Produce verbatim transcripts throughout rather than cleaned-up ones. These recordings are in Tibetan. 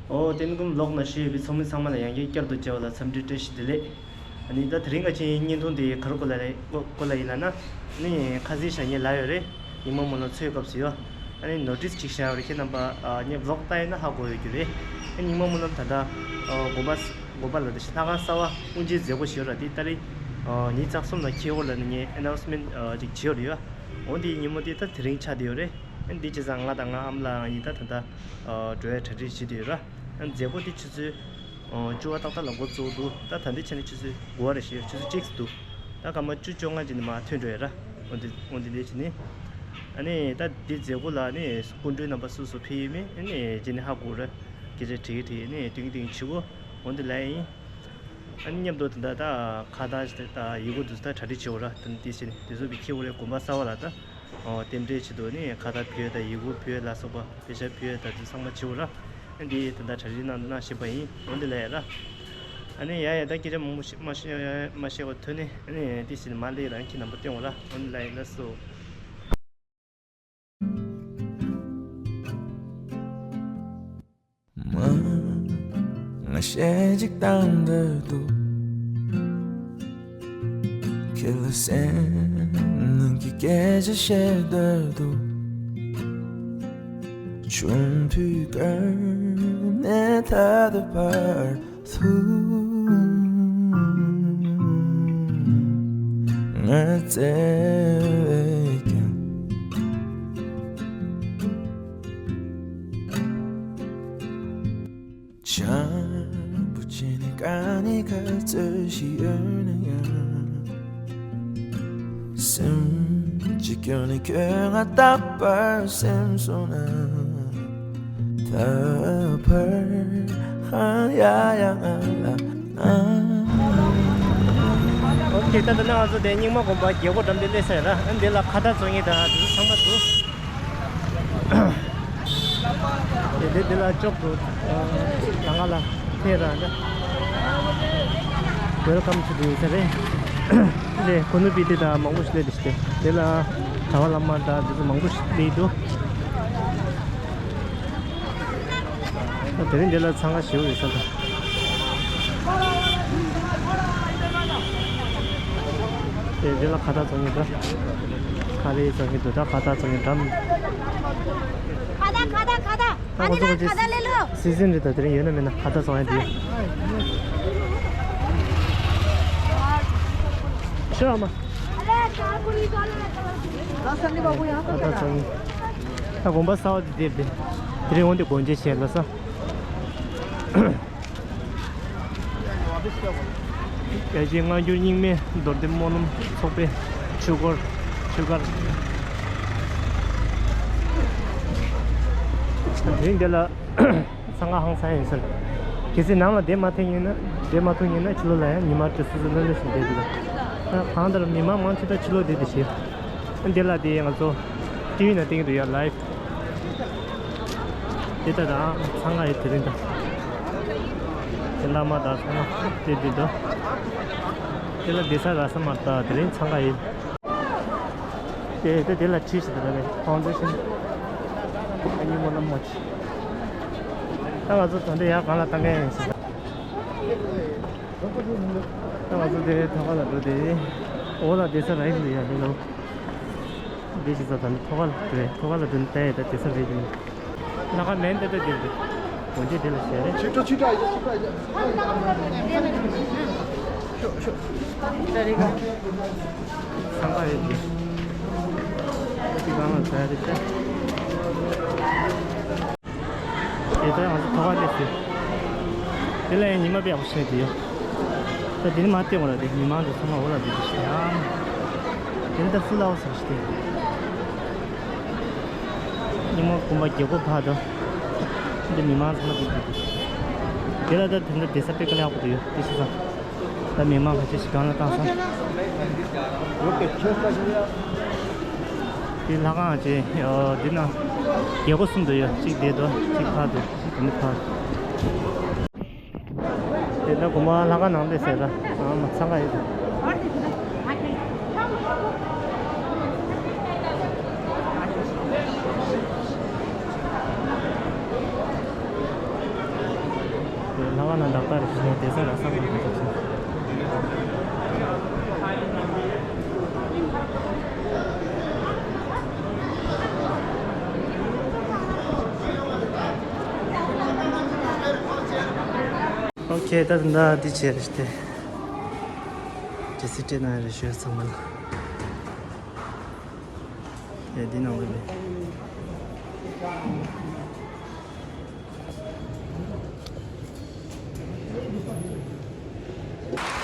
ཨོ་ཏེ་ནེ་ཀུན་ཝི་ལོག་ནང་བཞུགས་ཡོད་པའི་ཚོགས་མི་ཚང་མ་ལ་ཡང་བསྐྱར་བསྐྱར་དུ་མཇལ་བ་ལ་འཚམས་འདྲི་བཀྲ་ཤིས་བདེ་ལེགས། ཨ་ནི་ད་དེ་རིང་ང་ཅིའི་བརྙན་ཐུང་དེ་ག་རེ་སྐོར་ལ་རེད། སྐོར་ལ་ཡིན་ལབ་ན། ཨ་ནི་ཁ་སང་ཞག་ངས་ལབ་ཡོད་རེད། རྙིང་མ་སྨོན་ལམ་ཚོགས་སྐབས་སུ་ཡོད། ཨ་ནི་ནོ་ཊིས་ཅིག་བཞག་ཡོད་རེད། ཁྱེད་རྣམ་པ་ཨ་ངས་ཝི་ལོག་ལྟ་ཡོད་ན་ཧ་གོ་ཡོད་རྒྱུ་རེད། ཨ་རྙིང་མ་སྨོན་ལམ་ད་ལྟ་ཨ་དགོན་པ་དགོན་པ་ལ་ད་ལྷ་ཁང་གསར་པ་དབུ་འབྱེད་མཛད་སྒོ་ཞིག་ཡོད་ར། དེ་ཏ་རིག་ཨ་ཉི་ཤུ་རྩ་གསུམ་ལ་འཁེལ་བ་ལ་ནི་ངས་ཨ་ནའུན་སི་མེན་ཊི་ཨ་ཅིག་བྱས་ཡོད་རེད་ཡ། འོ་དེ་ཉིན་མོ་དེ་ད་དེ་རིང་ཆགས་བསྡད་ཡོད་རེད། ཨ་ནི་དེ་བྱས་ཙང་ང་དང་ང་ཨ་མ་ལགས་གཉིས་ད་ད་ལྟ་ཨ་འགྲོ་ཡ་གྲ་སྒྲིག་བྱེད་བསྡད་ཡོད་ར། ཨ་ནི་མཛད་སྒོ་དེ་ཆུ་ཚོད་ཨ་བཅུ་པ་ཏག་ཏག་ལ་འགོ་བཙུགས་འདུག་ད་ད་འདི་བྱས་ནས་ཆུ་ཚོད་དགུ་པ་རེད་ཤག་ཆུ་ཚོད་གཅིག་ཙམ་འདུག་ད་སྐར་མ་བཅུ་བཅོ་ལྔ་ཅིག་ནས་མར་ཐོན་འགྲོ་ཡ་ར། འོ་འདི་འོ་འདི་འདི་བྱས་ནས། ཨ་ནི་ད་འདི་མཛད་སྒོ་ལ་ནི་སྐུ་མགྲོན་རྣམ་པ་སུ་སུ་ཕེབས་ཡོད་མེད་ཨ་ནི་རྗེས་ནས་ཧ་གོ་ར། སྐད་ཆ་དྲིས་དྲིས་ནི་ཏིང་ཏིང་བྱེད་དགོས། འོ་འདི་ལ་ཡིན། ཨ་ནི་མཉམ་དུ་ད་ལྟ་ད་ཁ་བཏགས་ཞིག་ད་ཡི་གུ་འདུག་ད་གྲ་སྒྲིག་བྱེད་དགོས་ར། ད་ནི་དེ་བྱས་ནས་དེ་ཚོ་བི་ཁྱེར་དགོས་རེད། དགོན་པ་གསར་པ་ལ་ད། ཨོ་རྟེན་འབྲེལ་ཆེད་དུ་ནི་ཁ་བཏགས་ཕུལ་ཡ་དང་ཡི་གུ་ཕུལ་ཡ་ལ་སོགས་པ་དཔེ་ཆ་ཕུལ་ཡ་དང་དེ་ཚང་མ་བྱེད་དགོས་ར། ཨ་འདི་ད་ལྟ་གྲ་སྒྲིག་གནང་གནང་བཞིན་པ་ཡིན། འོ་འདི་ལ་ཡ་ར། ཨ་ནི་ཡ་ཡ་ད་སྐད་ཆ་མང་པོ་ཞིག་མ་བཤད་ཡ་མ་བཤད་པ་ཐོན་ནས་ཨ་ནི་དེ་བཞིན་མ་ལས་རང་ཁྱེད་རྣམ་པ་སྟོན་དགོས་ར། འོ་འདི་ལ་ཡ་ལགས་སོ། མ། ང་གཞས་གཅིག་བཏང་འདོད་འདུག་ཁྱེད་ལ་སེམས་ནང་གི་སྐད་ཆ་བཤད་འདོད་འདུག་ཆུང་དུས་ཀ་ནས་ད་ལྟ་བར་དུ་ང་བརྩེ་བས་ཀྱང་བྱམས་པོ་བྱས་ནས་ག་ནས་ག་ཚོད་ཞིག་ཡོད་ན་ཡང་། སེམས་ཀྱི་སྐྱོན་ནི་ཁྱོད་ང་རྟག་པར་སེམས་སོང་ན། ད་བར་ཧ་ཡ་ཡ་ང་ལ་ཨ། ཨོ་ཁེ། ད་ལྟ་ན་ང་ཚོ་དེ་རྙིང་མ་དགོན་པ་རྒྱལ་སྒོ་འགྲམ་དེ་སླེབས་ས་ཡིན་ར། ཨ་འདི་ལ་ཁ་བཏགས་བཙོང་མཁན་དང་དེ་ཚོ་ཚང་མ་འདུག་དེ་དེ་དེ་ལ་ཅོག་ཏུ་ད་ང་ལ་ཕེབས་ར་འདྲ། Welcome to the Israel. དེ་ཁོ་ནུ་པི་དེ་དང་མང་པོ་ཞིག་སླེབས་ཏེ་ཞིག་དེ་ལ་གྲྭ་པ་བླ་མ་དང་དེ་ཚོ་མང་པོ་ཞིག་སླེབས་འདུག་དེ་རིང་འདི་ལ་འཚང་ཁ་ཞེ་པོ་ཡོད་ས་འདུག་དེ་འདི་ལ་ཁ་བཏགས་བཙོང་མཁན་འདུག་ཁ་རས་བཙོང་མཁན་འདུག་ད་ཁ་བཏགས་བཙོང་མཁན་འདུག་ཁ་བཏགས་ཁ་བཏགས་ཁ་བཏགས། ཨ་ཁོ་ཚོ་ཁོ་ཚོ་སི་ཛིན་རེད། ད་དེ་རིང་ཡོད་ན་མེད་ན་ཁ་བཏགས་བཙོང་ཡ་འདི། ཤོད་ཨ་མ། ཁ་བཏགས་བཙོང་ཡིན། ད་དགོན་པ་གསར་པ་འདི་བསྡད་དེ། དེ་རིང་འོང་དེ་སྒོ་འབྱེད་བྱས་ལ་ས། རྒྱལ་སྤྱིའི་སྔ་འགྱུར་རྙིང་མའི་མདོར་བསྡུས་སྨོན་ལམ་ཚོགས་པའི་ཆོས་སྒོར་ཆོས་སྒར། དེ་རིང་འདི་ལ་འཚང་ཁ་ཧང་སང་ཡིན་ཟེར། གལ་སྲིད་ནང་ལ་བསྡད་མ་ཐུབ་ཡིན་ན་བསྡད་མ་ཐུབ་ཡིན་ན་ཕྱི་ལོགས་ལ་ཡང་ཉི་མ་དྲུག་སོ་སོ་ལ་ལས་ཤིག་བསྡད་འདུག་ད་གང་ལྟར་མི་མང་མང་ཆེ་ད་ཕྱི་ལོགས་བསྡད་དེ་བཞིན། འདི་ལ་དེ་ང་ཚོ་ཊི་ཝི་ནང་བསྟན་གྱི་འདུག་ཡ། ལའིབ། དེ་ལྟ་དང་འཚང་ཁ་ཡི་དེ་རིང་དང་། དེ་བླ་མ་དང་ཚང་མ་དེ་འདི་འདུག་དེ་ལ་བསྡད་ས་རག་ས་མ་རེད། ད་དེ་རིང་འཚང་ཁ་ཡིན། དེ་དེ་དེ་ལ་ཁྲིད་ཞིག་དེ་ལ་རེད། ཕའུན་ཌེ་ཤན། ཨ་ནི་སྨོན་ལམ་མ་ཆེ། ད་ང་ཚོ་ད་འདི་ཡར་གང་ལ་བཏང་མཁན་ཡིན་ཟེར། ད་ང་ཚོ་དེ་ཐོག་ཁ་ལ་འགྲོ་དེ། འོག་ལ་བསྡད་ས་རག་གི་འདུག་ཡ། འདི་ལོ། འདི་ཞིག་ས་དང་ཐོག་ཁ་ལ་འགྲོ། ཐོག་ཁ་ལ་འགྲོ་ནས་ལྟ་ཡ། ད་བསྡད་ས་རག་གི་འདུག་ལྷ་ཁང་མེད་འདི་ལྟ་འདི་འདི། འོ་འདི་འདི་ལ་ཞལ་རས། ཆུ་ཁྲོད་ཆུ་ཁྲོད་ཨ་ཡ། ཆུ་ཁྲོད་ཨ་ཡ། ཤོག་ཤོག་འཚང་ཁ་ཡོད་ཀྱི། ཅི་གང་ལ་ཟ་ཡ་རེད་ཤག་དེ་ལྟར་ང་ཚོ་ཐོག་ཁ་སླེབས་ཟིན། དེ་ལ་ཡང་ཉི་མ་དཔེ་ཡག་པོ་ཞིག་སླེབས་ཡོད། ད་དེ་ནི་མ་བལྟས་འོང་ར། དེ་མི་མང་ཚོ་ཚང་མ་འོག་ལ་འདུག་ཅིག་ཤག་དེ་ནི་ད་ཧྥུ་ལའོ་ཟེར་ཞིག་དེ། རྙིང་མ་དགོན་པ་རྒྱལ་སྒོ་ཕར་དང་། འདི་མི་མང་ཚང་མ་འདུག་འདུག་དེ་ལ་ད་དེ་འདྲ་བསྡད་ས་དཔེ་དཀའ་ལས་ཁག་པོ་འདུག་ཡོད་དེ་ཤི་ས། ད་མི་མང་ཁ་ཤས་ཤིག་སྒང་ལ་བཏང་སོང་། དེ་ལྷ་ཁང་ཅིག་འདི་ན་རྒྱལ་སྒོ་གསུམ་དུ་ཡོད། གཅིག་འདི་དུ་གཅིག་ཕར་དུ་གཅིག་དེ་ནི་ཕར། དེ་ལྟར་དགོན་པ་ལྷ་ཁང་ནང་སླེབས་ཟེར་ལ་ང་མ་འཚང་ཁ་ཡོད། ལྷ་ཁང་ནང་ལག་རྟགས་རེ་ཞུ་ནས་བསྡད་ས་ལ་བསམ་བློ་འདི་ཚོ་ཆེ། ཨོ་ཁེ། ད་ད་འདི་བྱས་རེད་དེ། ཇེ་སི་ཏྲེ་ན་རེ་ཞུ་ཚང་མ་ལ། ཡ་འདི་ནང་ལ་ལས།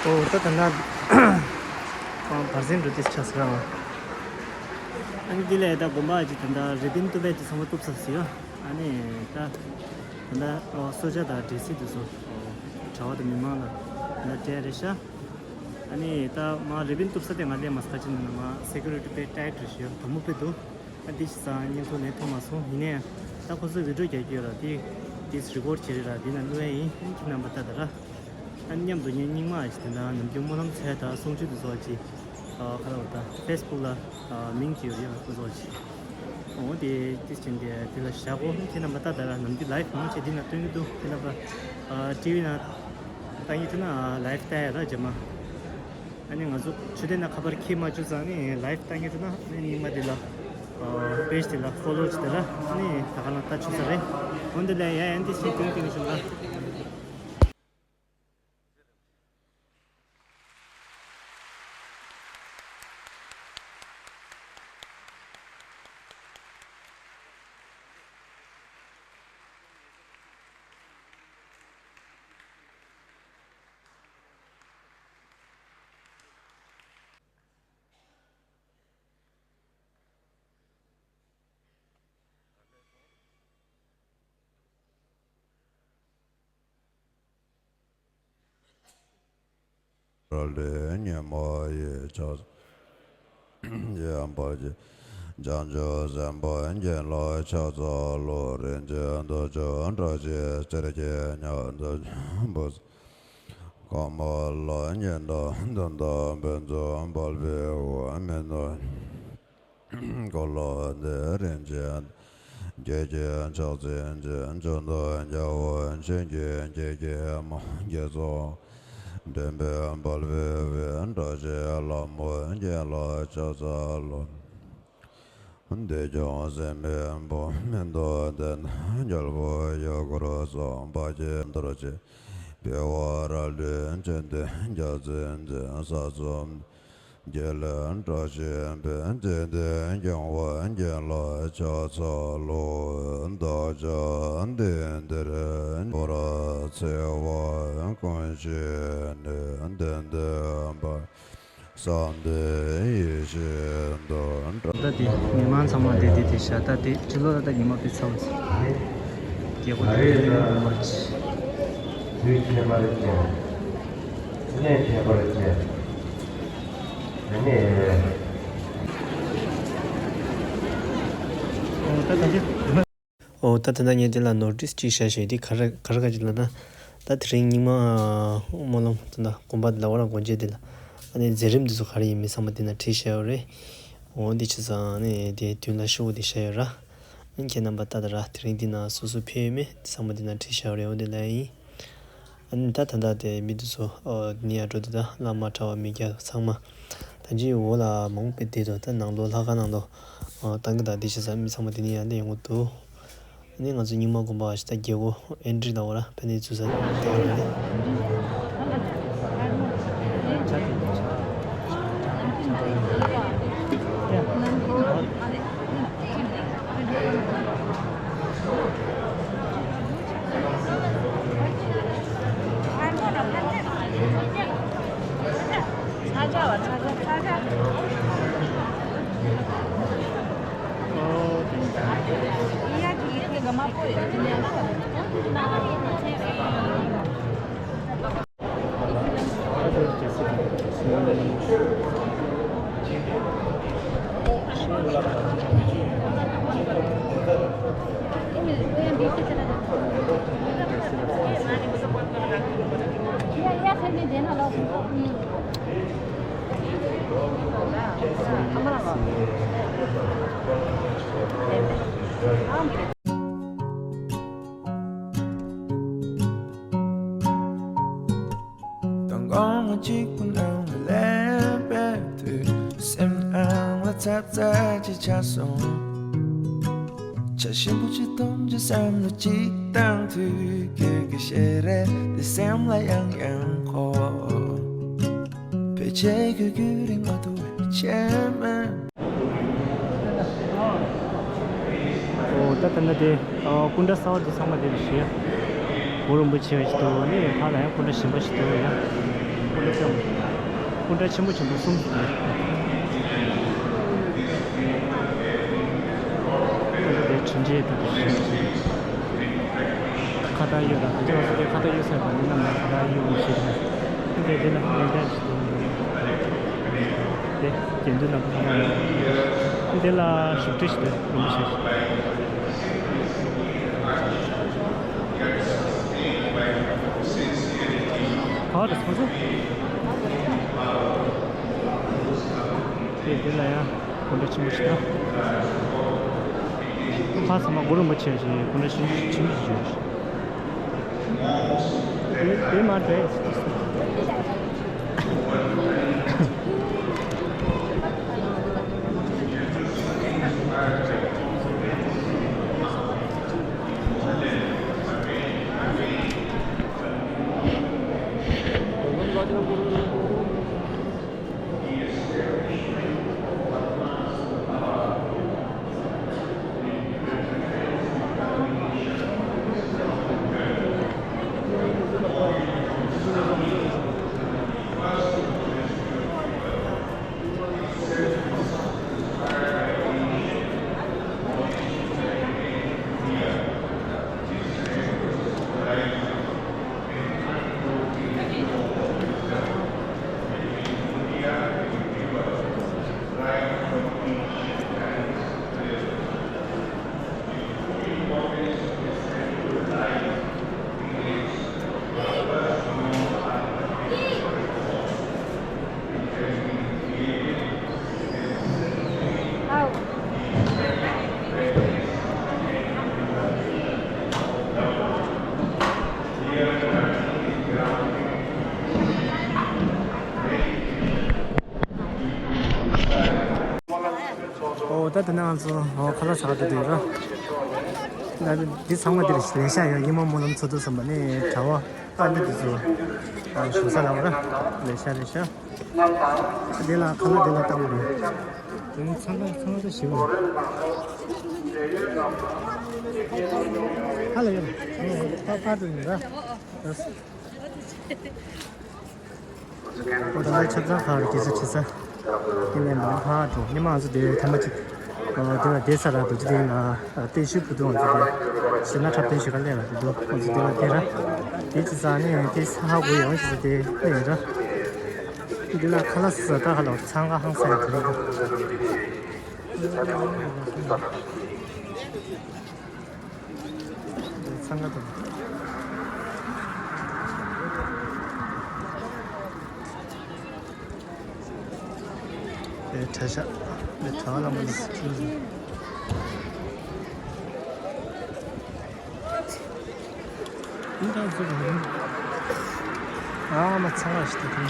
ཨོ་ད་ད་ན་བར་ཟིན་འགྲོ་དུས་ཆགས་སོང་། ཨ་ནི་འདི་ལས་ད་དགོན་པ་ཅིག་ད་ད་རི་བིན་གཏུབ་པའི་དུས་ཚང་མ་གཏུབ་ཚར་སོང་ཡ། ཨ་ནི་ད་ད་ད་གསོལ་ཇ་དང་འབྲས་སིལ་དུ་སོ་གྲྭ་བ་དང་མི་མང་ལ་ད་སྤྲད་རེད་ཤག་ཨ་ནི་ད་མ་རི་བིན་གཏུབ་ས་དེ་ང་ལས་མ་སྐ་ཅི་ན་ན་མ་སེ་ཀུ་རི་ཊི་དཔེ་ཊའིཊ་རེད་ཤག་དོ་མོ་དཔེ་འདུག་ཨ་འདི་ཞིག་སང་ཉིན་ཐོག་ནས་ཐོག་མ་སོང་། ཡིན་ནའི་ད་ཁོ་ཚོས་བི་ཌིའོ་རྒྱག་གི་ཡོད་ར། དེ་དེ་རི་ཀོཌ་བྱེད་རེད་ར། དེ་ན་བླུག་ཡ་ཡིན། ཁྱེད་རྣམ་པ་ལྟ་ད་ར། ཨ་མཉམ་དུ་ངའི་རྙིང་མ་ཞིག་དེ་འདྲ་ནམ་རྒྱུན་སྨོན་ལམ་འཚལ་དང་གསུང་ཆོས་དེ་ཚོ་ཅིག་ཨ་ཁ་ལ་བ་ད་ཕེ་སི་བུག་ལ་ཨ་མིང་ཅིག་ཡོད་རེད་ཡ། ཁོ་ཚོ་ཅིག་འོ་དེ་དེ་ཅན་དེ་དེ་ལ་བཞག་གོ། ཁྱེད་རྣམ་པ་ལྟ་ད་ར། ནམ་རྒྱུན་ལའིབ་མང་ཆེ་འདི་ན་སྟོན་གྱི་འདུག་ཁྱེད་རྣམ་པ་ཨ་ཊི་ཝི་ན་ལྟ་ཡི་འདུག་ན་ལའིབ་ལྟ་ཡ་ར་རྗེས་མ། ཨ་ནི་ང་ཚོ་ཆུ་ཚོད་ནང་ཁ་པར་འཁྱེར་མ་བཅུག་ཙང་ནི་ལའིབ་ལྟ་ཉེ་དུ་ན་ཨ་ནི་རྙིང་མ་འདི་ལ་པེ་ཇི་འདི་ལ་ཕོ་ལོ་ཅིག་དེ་ལ་ཨ་ནི་ད་ག་ལ་ལྟ་ཆོག་ས་རེད། འོན་ཏེ་ལས་ཡ་ཡན་ཏི་ཤིན་ཏུང་ཏིང་ཤོག་ལ། ར་ལས་ཉོན་མོངས་ཡི་ཕྱོགས་ཡན་པར་གྱིས། བྱང་ཆུབ་སེམས་དཔའི་རྒྱན་ལ་ཕྱག་འཚལ་ལོ། རིན་ཆེན་རྡོ་རྗེ་བཀྲ་ཤིས་རྩེར་སྐྱེས་ཉག་གདུགས་ཆེན་པོ། གང་མ་ལ་ཉི་ཟླ་བདུན་དང་བུ་ཚོ་དཔལ་བེའུ་མེ་ཏོག་འཁོར་ལོ་འདི་རིན་ཆེན་བརྒྱད་ཀྱི་ཕྱག་མཚན་ཅན། བྱང་དུ་རྒྱལ་བ་བྱིན་གྱིས་བརླབ་ཀྱི་མ་རྒྱ་མཚོ། འདྲེན་པའི་དཔལ་བེའུ་བཀྲ་ཤིས་ལྷ་མོའི་རྒྱན་ལ་ཕྱག་འཚལ་ལོ། བདེ་སྐྱོང་སྲིད་མའི་བུ་མེ་ཏོག་ལྡན། རྒྱལ་པོ་ཡུལ་འཁོར་སྲུང་བ་ཀྱི་རྡོ་རྗེ། འཕེལ་བ་ར་ལུའི་མཆོད་རྟེན་རྒྱལ་མཚན་ཅན། ས་གསུམ་རྒྱལ་བློན་བཀྲ་ཤིས་པའི་མཛེས་སྡུག་སྐྱོང་བའི་རྒྱན་ལ་ཕྱག་འཚལ་ལོ། བདག་ཅག་འདི་འདིར་འཁོར་འཚེ་བ་ཀུན་ཞི་ནས། བདེ་ལྡན་འཕགས་བསམ་དེ་ཡེ་ཤེས་དང་འདྲ། ད་དེ་མི་མང་ཚང་མ་དེ་དེ་དེ་བཞག་ད་དེ་ཕྱི་ལོགས་ལ་ད་ཉི་མ་དཔེ་ཚ་བ་ཚ། རྒྱལ་པོ་དེ་དེ་ཉི་མ་ཚ། དུས་ཁྱད་པར་ཅན། གནས་ཁྱད་པར་ཅན། ཨོ་ད་ད་དེ། ཨོ་ད་ད་ལྟ་ངས་འདི་ལ་ནོ་ཊིས་གཅིག་བཞག་ཞེས་འདི་ག་རེ་ག་རེ་ག་ཅིག་ལབ་ན། ད་དེ་རིང་སྙིགས་མ་སྨོན་ལམ་ད་ལྟ་དགོན་པ་འདི་ལ་འོ་ར་དགོན་ཆེན་འདི་ལ་ཨ་ནི་མཛད་རིམ་འདི་ཚོ་ག་རེ་ཡིན་མིན་ཚང་མ་འདི་ན་བྲིས་བཞག་ཡོད་རེད། འོ་འདི་བྱས་ཙང་ཨ་ནི་དེ་མདུན་ལ་ཤོག་བུ་འདི་བཞག་ཡོད་ར། ཨ་ནི་ཁྱེད་རྣམ་པ་ལྟ་ད་ར་དེ་རིང་འདི་ན་སོ་སོ་ཕེབས་ཡོད་མེད་འདི་ཚང་མ་འདི་ན་བྲིས་བཞག་ཡོད་རེད། འོ་འདི་ལ་ཡིན། ཨ་ནི་ད་ད་ལྟ་དེ་མི་འདི་ཚོ་ཨོ་ནི་ཡ་འགྲོ་འདི་ད་བླ་མ་གྲྭ་བ་མི་སྐྱ་ཚང་མ། ད་ཅི་འོ་ལ་མང་པོ་བསྡད་འདུག་ད་ནང་ལོགས་ལྷ་ཁང་ནང་ལོགས་ཨོ་བཏང་གི་ད་འདི་བྱས་ཙང་མི་ཚང་མ་འདི་ནས་ཡར་འདི་ཡོང་གི་འདུག་ཨ་ནི་ང་ཚོ་རྙིང་མ་དགོན་པ་ཞིག་ད་རྒྱལ་སྒོ་ཨེན་ཊི་རི་ལ་འོ་ར་ཕན་ནས་འཛུལ་ས་དེ་ཡོད་རེད། གཅིག་པུ་ནང་ལ་སླེབས་པའི་དུས། སེམས་ནང་ལ་ཚབ་ཚ་ཅིག་ཆགས་སོང་། ཆ་ཞིམ་པོ་ཅིག་འཐུང་བྱེད་བསམ་བློ་ཅིག་བཏང་དུས། ཁྱོད་ཀྱི་ཞལ་རས་དེ་སེམས་ལ་ཡང་ཡང་འཁོར། ཕལ་ཆེར་ཁྱོད་རྒྱུན་རིང་མ་ཐུབ་པའི་ཕྱིར་མིན། ཨོ་ད་ད་ནི་དེ་ཨ་སྐུ་འདྲ་གསར་པ་དེ་ཚང་མ་དེ་རེད་ཤག་གུ་རུ་རིན་པོ་ཆེ་ཞིག་འདུག་ཨ་ནི་ཕར་ལ་ཡང་སྐུ་འདྲ་གཞན་པ་ཞིག་འདུག་ཡ། སྐུ་འདྲ་ཆེན་པོ་སྐུ་འདྲ་ཆེན་པོ་ཆེན་པོ་གསུམ་ཞིག་འདུག་སྐུ་འདྲ་དེ་དྲིན་ཆེན་དུ་དེ་ཁ་བཏགས་གཡོགས་དང་དེ་ཚོ་དེ་ཁ་བཏགས་གཡོགས་ས་དང་མི་རྣམས་ལ་ཁ་བཏགས་གཡོགས་ཞེས་དང་དེ་དེ་ལ་ལེགས་སྦྱར་ཞིག་འདུག་དེ་དགེ་འདུན་རྣམ་པ་ཚང་མ་འདི་ལ་བཞུགས་ཁྲི་ཞིག་འདུག་རིན་པོ་ཆེ་ཞིག་ག་རེ་ཚང་ཚང་དེ་འདི་ལ་ཡང་སྐུ་འདྲ་ཆེན་པོ་ཞིག་དང་། ཕ་ཚང་མ་གུ་རུ་རིན་པོ་ཆེ་ཞིག་སྐུ་འདྲ་ཆེན་པོ་ཞིག་ཡོད། དེ་དེ་མ་རེད། ཨོ་ད་དེ་ནས་ང་ཚོ་ཨོ་ཁ་ལག་ཟ་ག་འགྲོ་འདོད་ཡོད་ར། ད་འདི་ཚང་མ་འདིར་ལས་ཤག་ཡོད། ཉི་མ་སྨོན་ལམ་ཚོགས་འདུ་ཟེར་བ་ནི་གྲྭ་པ་ཨ་འདི་འདི་ཚོ་ཨ་བཞུགས་ས་ལ་བ་ར། ལས་ཤག་ལས་ཤག་འདི་ལ་ཁ་ལག་འདི་ལ་བཏང་བ་རེད། དེ་ནི་ཚང་མ་ཚང་མ་ད་ཞིག་རེད། ཧ་ལ་ཡོད། ཨོ་ད་ཕར་འགྲོ་ཡིན་ར། ཁོ་ད་ལྟ་ཆབ་གཙང་ཁག་གི་དུས་ཚོད་ཁྲིད་ས། དེ་ནས་མ་ཕར་འགྲོ། ཉི་མ་ང་ཚོ་དེ་ཐེངས་མ་གཅིག་ཨ་དེ་ལ་བསྡད་ས་རག་འདུག་ཅི་དེ་ལ་ཨ་བསྟན་ཆོས་བུ་དུང་ང་ཚོ་དེ་ཞེ་ན་འཁྲབ་སྟོན་ཞུ་ག་སླེབས་པ་དེ་འདུག་ང་ཚོ་དེ་ལ་དེ་ར། དེ་ཅི་ས་ནས་དེ་ས་ཧ་གོ་ཡོང་ཅི་ས་དེ་སླེབས་ཡོད་ར། དེ་ལ་ཁ་ལག་ཟ་ས་ད་ཧ་ལོ་འཚང་ཁ་ཧང་སང་ཡོད་དེ་རེད་འདུག་འཚང་ཁ་དང་། དེ་གྲྭ་ཤག་དེ་གྲྭ་པ་ལ་མ་ནི། ཨ་མ་ཚང་བ་ཞིག་ཏུ་ཐོན།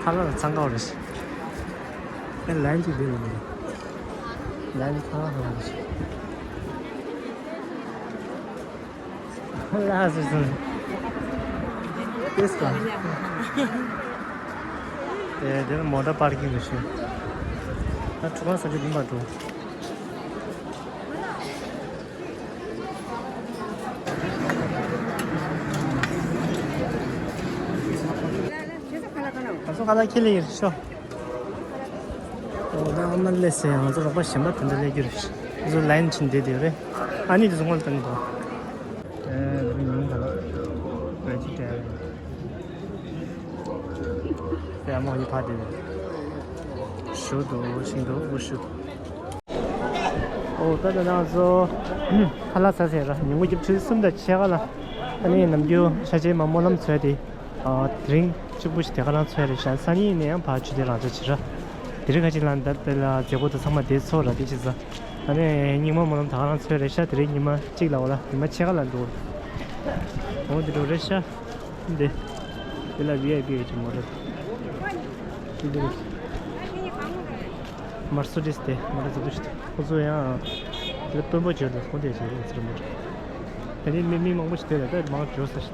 ཁ་ལག་ཚང་ཀ་བ་རེད། ཨེ་ལན་ཅིག་དེ་ལ་ནི། ལན་ཁ་ལག་ཧ་མ་ཞིག་ལགས་སོ་སོ། ཏེས་ཀ་ཨེ་དེ་ནི་མོ་ཊ་པར་ཀིང་རེད་ཤག་ད་ཁྲུ་ཁང་ས་ཆ་འདི་མ་འགྲོ། ཁ་ལག་ཁྱེར་ལེ་ཡིན་ཤོག་ཨོ་ད་ཨ་མ་སླེབས་ཟེར། ང་ཚོ་རོགས་པ་གཞན་པ་དེ་འདྲ་སླེབས་རྒྱུ་རེད། ང་ཚོ་ལའིན་ཕྱིན་བསྡད་དེ་རེད། ཨ་ནི་དེ་ཚོ་སྔོན་ལ་བཏང་གི་འདུག་ཨེ་ད་ནི་ཉིན་ག་ལ་བེ་ཇི་ཊེ་རི་ཡན། ཨ་མ་ཡི་ཕ་དེ་རེད། ཞུ་འདུག་ཤིང་འདུག་འུ་ཤུ། ཨོ་ད་ད་ང་ཚོ་ཁ་ལག་ཟ་ཟེར་ར། ཉིན་གུང་བརྒྱད་ཅུ་གསུམ་དང་ཕྱེད་ཀ་ལ། ཨ་ནི་ནམ་རྒྱུན་ཆ་ཆེན་མ་སྨོན་ལམ་ཚོས་ཏེ། ཨ་དེ་རིང་གཅིག་པུ་ཞིག་དེ་ག་རང་ཚོས་རེད་ཤག་སང་ཉིན་ནས་ཡང་ཕར་ཆུ་དེ་རང་ཚོ་བྱེད་ར། དེ་རིང་ཁ་ཅིག་ལ་ད་དེ་ལ་མཛད་སྒོ་དང་ཚང་མ་དེ་ཚོ་ར་དེ་བྱེད་ས། ཨ་ནི་རྙིང་མ་སྨོན་ལམ་ད་ག་རང་ཚོད་རེད་ཤག་དེ་རིང་ཉི་མ་གཅིག་ལ་འོ་ལ་ཉི་མ་ཕྱེད་ཀ་ལ་འགྲོ། འོ་དེ་འགྲོ་རེད་ཤག་འདི། འདི་ལ་བི་ཨའི་པི་ཡོད་ཀྱི་མོ་ཊ། འདི་རེད། མར་སུ་ཌིས་དེ་མོ་ཊ་ཟེར་གི་ཞིག་ཁོ་ཚོ་ཡང་། དེ་དཔོན་པོ་བྱོས་དང་ཁོང་དེ་བྱོས་རེད་ཟེར་མོ་ཊ། དེ་ནི་མི་མི་མང་པོ་ཞིག་དེ་ལ་ད་མང་བྱོས་ས་ཞིག་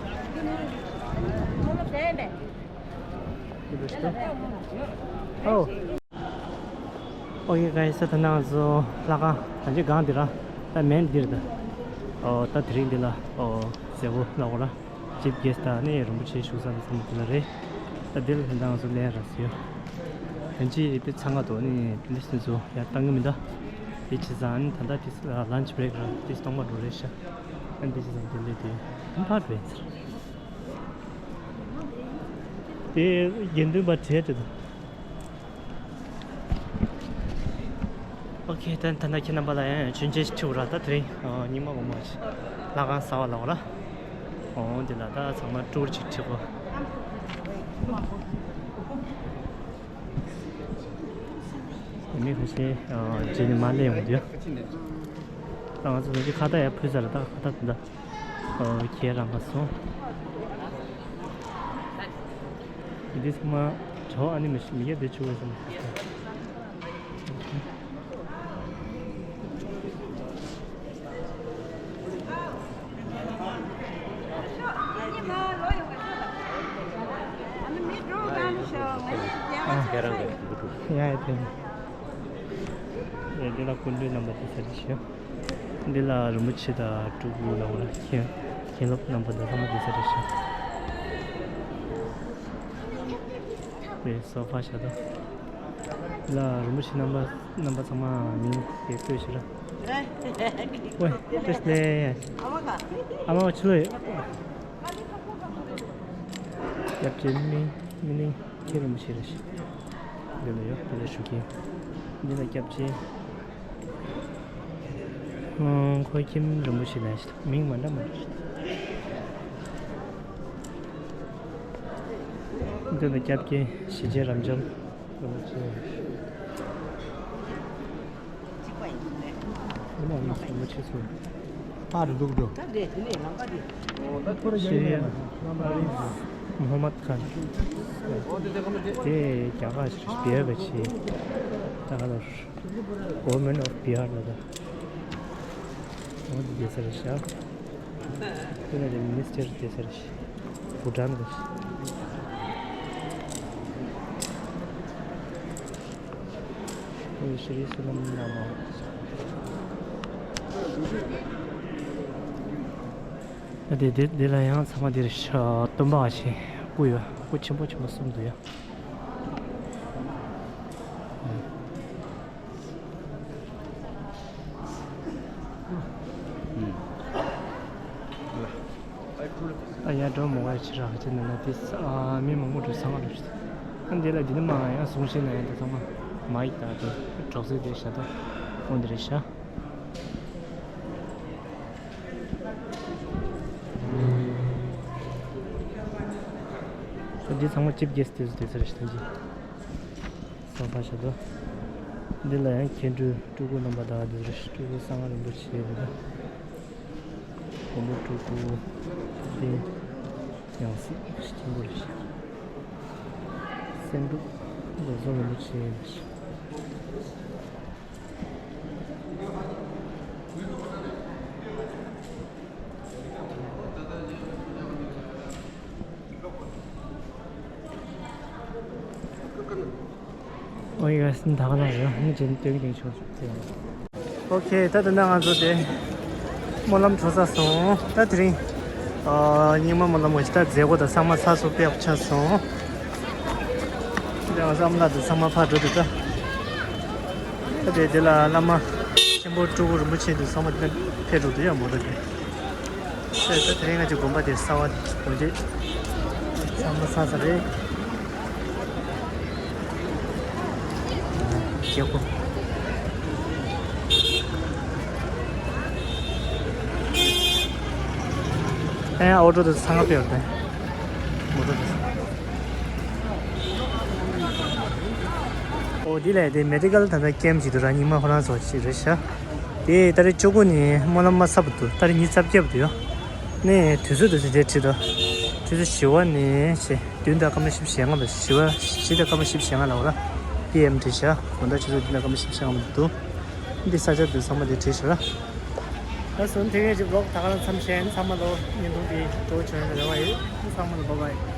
ཨོ། ཨོ་ཡེ་གྷའི་སི། ད་ནང་ཚོ་ལྷ་ཁང་ད་ཅི་གང་འདི་ར། ད་མེན་འདིར་ད། ཨོ་ད་དེ་རིང་འདི་ལ་ཨོ་ཟེར་བོ་ལ་འོ་ར། ཅིབ་གེ་སི་ད་ནི་རིན་པོ་ཆེ་བཞུགས་ས་དེ་ཚང་མ་འདི་ལ་རེད། ད་འདི་ལ་ད་ནང་ཚོ་ལེན་ར་ཟེར་ཡོ། ད་ཅི་དཔེ་ཚང་ག་དོ་ནི་ལི་སི་ཚོ་ཡར་བཏང་གི་མི་འདུག་དེ་བྱས་ཙང་ད་ལྟ་དེ་ལན་ཆི་བྷི་རེག་ར་དེ་སྟོང་པ་འགྲོ་རེད་ཤག་ཨ་འདི་བྱས་ཙང་དེ་ལས་དེ་ཕར་འགྲོ་ཡིན་ཟེར། དེ་དགེ་འདུན་པ་གྲས་དེ་དང་། ཨོ་ཁེ། ད་ད་ལྟ་ཁྱེད་རྣམ་པ་ལ་ཡང་ཆུན་ཆེ་ཞིག་ཁྲིད་ར། ད་དེ་རིང་ཨ་རྙིང་མ་འོ་མ་ཞིག་ལྷ་ཁང་གསར་པ་ལ་འོ་ར། འོ་འདི་ལ་ད་ཚང་མ་ཊུར་ཅིག་ཁྲིད་གོ། མི་ཁ་ཤས་ཨ་རྗེས་ནས་མར་སླེབས་ཡོང་གི་འདུག་ད་ང་ཚོ་ད་ཅི་ཁ་བཏགས་ཡར་ཕུལ་ཚར་ར། ད་ཁ་བཏགས་དེ་འདྲ། ཨོ་ཁྱེད་རང་ག་སོང་། འདི་ཚང་མ་གྲོ་ཨ་ནི་མི་ཤི་མི་ཡ་འདི་ཆུ་བས་སོང་། ཡ་ཡ་དེ། ཡ་འདི་ལ་སྐུ་མདུན་རྣམ་པ་དེ་ཚར་ཞིག་འདི་ལ་རིན་པོ་ཆེ་དང་སྤྲུལ་སྐུ་ལ་འོ་ན་མཁན་མཁན་སློབ་རྣམ་པ་དང་ཚང་མ་འདི་ཚར་ཞིག་དེ་སོ་ཕ་ཞབས་ཏོག་འདི་ལ་རིན་པོ་ཆེ་རྣམ་པ་རྣམ་པ་ཚང་མ་མིང་དེ་བཀོད་ཞིག་ར། ཝེ། བཀྲ་ཤིས་བདེ་ལེགས། ཨ་མ་ཁ། ཨ་མ་ཕྱི་ལོགས་ཡོད། སྐྱབས་རྗེ་སྨིན་སྨིན་གླིང་མཁན་རིན་པོ་ཆེ་རེད་ཤག་འདི་ལ་ཡོད། འདི་ལ་ཞུ་མཁན། འདི་ལ་སྐྱབས་རྗེ། ཨང་། ཁོ་ཁྱིམ་རིན་པོ་ཆེ་ལ་ཞིག་མིང་མ་འདྲ་མ་འདྲ་ཞིག་འདི་ལ་སྐྱབས་རྗེ་ཞི་བྱེད་རབ་འབྱམས་རིན་པོ་ཆེ། འདི་ལ་རིན་པོ་ཆེ་ཚོ། ཕར་འདུག་འགྲོ། ད་འདྲེ་དེ་ནས་ལམ་ཁ་དེ། ཤེས་ཡོན་མོ་ཧམ་མད་ཁཱན། དེ་རྒྱ་གར་ཞིག་བེ་ར་ག་ཆེ། ད་ག་ལ་Government of Bihar ལ་ད། འོ་འདི་བསྡད་ས་རེད་ཤག་དེ་ནས་དེ་མི་ནི་སི་ཊར་བསྡད་ས་རེད་ཤག་བྷུ་ཊཱན་ག་ཞིག་ཨེ་ཤྲི་སུ་ལམ་ན་མ། ཨ་དེ་དེ་དེ་ལ་ཡང་ཚང་མ་དེར་ཤ་སྟོན་པ་བ་ཆེ་སྐུ་ཡོད། སྐུ་ཆེན་པོ་ཆེན་པོ་གསུམ་འདུག་ཡ། ཨ་ཡ་འགྲོ་མོ་བ་ཆེ་ར་ཧ་ཅང་ན་ན་དེ་ས་ཨ་མི་མང་པོ་འགྲོ་ས་མ་འགྲོ་ཤི། ཨ་འདི་ལ་འདི་ནི་མ་ཡང་སོང་ཤེས་ན་ཡང་དེ་ཚང་མ་མ་ཡིག་དང་དེ་གྲོགས་སེ་དེ་ཤ་ད་འོན་དེ་རེད་ཤ། འདི་ཚང་མ་ཅིབ་གེ་སི་དེ་ཚོ་དེ་ཚོ་རེད་ཤ་ད་འདི། སོ་ཕ་ཞབས་ཏོག་འདི་ལ་ཡང་མཁན་སྤྲུལ་སྤྲུལ་སྐུ་རྣམ་པ་དག་འདི་རེད། སྤྲུལ་སྐུ་གསང་བ་རིན་པོ་ཆེ་རེད་ད། མགོན་པོ་སྤྲུལ་སྐུ་འདི་ཡང་སྲིད་ཆེན་པོ་རེད། སེང་འབྲུག་རྡོ་རྫོང་རིན་པོ་ཆེ་རེད། ཨོ་ཡ་སི་ད་ག་ལ་རང་ཉིད་ཅན་སྟོན་གྱི་ཆོག་ཆོག་དེ། ཨོ་ཁེ། ད་ད་ནང་ང་ཚོ་དེ་སྨོན་ལམ་གྲོལ་ཚར་སོང་། ད་དེ་རིང་ཨ་རྙིང་མ་སྨོན་ལམ་གྱི་ད་མཛད་སྒོ་དང་ཚང་མ་ཚར་སོང་། དཔེ་ཡག་པོ་ཆགས་སོང་། དེ་ང་ཚོ་ཨ་མ་ལགས་དང་ཚང་མ་ཕར་འགྲོ་འདུག་ད། ད་དེ་དེ་ལ་བླ་མ་ཆེན་པོ་སྤྲུལ་སྐུ་རིན་པོ་ཆེ་འདུག་ཚང་མ་དེ་ཕེབས་འགྲོ་འདུག་ཡ་མོ་ཊ་གི། ད་དེ་རིང་ང་ཚོའི་དགོན་པ་དེ་གསར་པ་དགོན་སྡེ་ཚང་མ་ཚར་ཚར་རེད། རྒྱལ་པོ། ཨེ་ཨོ་ཊོ་དེ་ཚང་མ་ཕེབས་རེད། མོ་ཊ་དེ། ཨོ། འདི་ལས་དེ་མེ་ཌི་ཀལ་ད་ལྟ་ཀེམ་ཅིག་འདུག་ར། རྙིང་མ་ཁོ་རང་ཚོ་ཅིག་རེད་ཤག་དེ་ཏ་རིག་བཅུ་དགུ་ནས་སྨོན་ལམ་མ་ཚར་བ་འདུག་ཏ་རིག་ཉི་ཤུ་རྩ་བརྒྱད་པ་འདུག་ཡ། ནས་དུས་ཚོད་དུ་ཟིན་ཏེ་ཁྲིད་དོ། ཆུ་ཚོད་བཞི་པ་ནས་བྱས་བདུན་དང་སྐར་མ་བཞི་བཅུ་ཞེ་ལྔ་བ། བཞི་པ་བཞི་དང་སྐར་མ་བཞི་བཅུ་ཞེ་ལྔ་ལ་འོ་ར། པི་ཨེམ་བྲིས་ཤག་དགོང་དག་ཆུ་ཚོད་བདུན་དང་སྐར་མ་བཞི་བཅུ་ཞེ་ལྔ་བ་འདུག་འདི་ས་ཆ་འདི་ཚང་མ་འདི་བྲིས་ཤག་ར། ད་སོང་དེ་ངས་ཀྱི་བི་ལོག་ད་ག་རང་མཚམས་བཞག་ཚང་མ་ལོ་བརྙན་ཐུང་འདི་སྤྲོ་བྱོན་རེ་བ་ཡོད། ཚང་མ་ལ་བྷའི་བྷའི།